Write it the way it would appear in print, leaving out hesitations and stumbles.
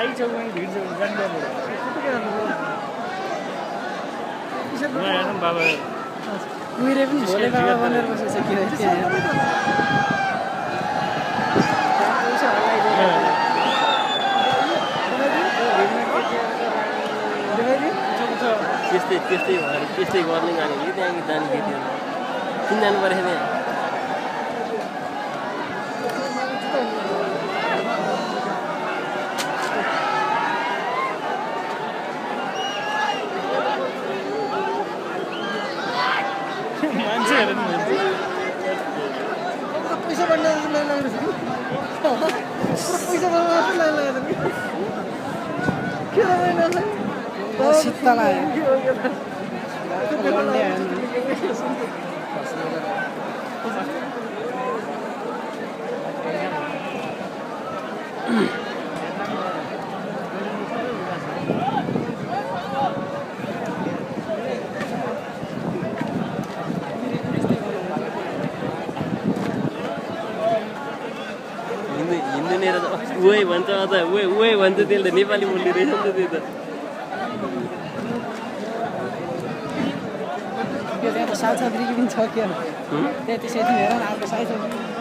साई चौकमा भिड छ जान्छ बाबा कुहिरे पनि भोले बाबा बनेर बसेछ के हो त्यस्तै भएर त्यस्तै गर्ने गाडी कि त्यहाँ जाने कि थियो किन जानु परेको थियो मान्छेहरू पैसा बढ्न लाग्छ पैसा बढ्न लाग्छ के शीतल आयो उही भन्छ अझ उही भन्छ त्यसले त नेपाली बोल्ने रहेछ नि त त्यो त त्यहाँ त साउथ अफ्रिकी पनि छ क्या त्यहाँ त्यसरी हेर न अर्को साउथ अफ्रिका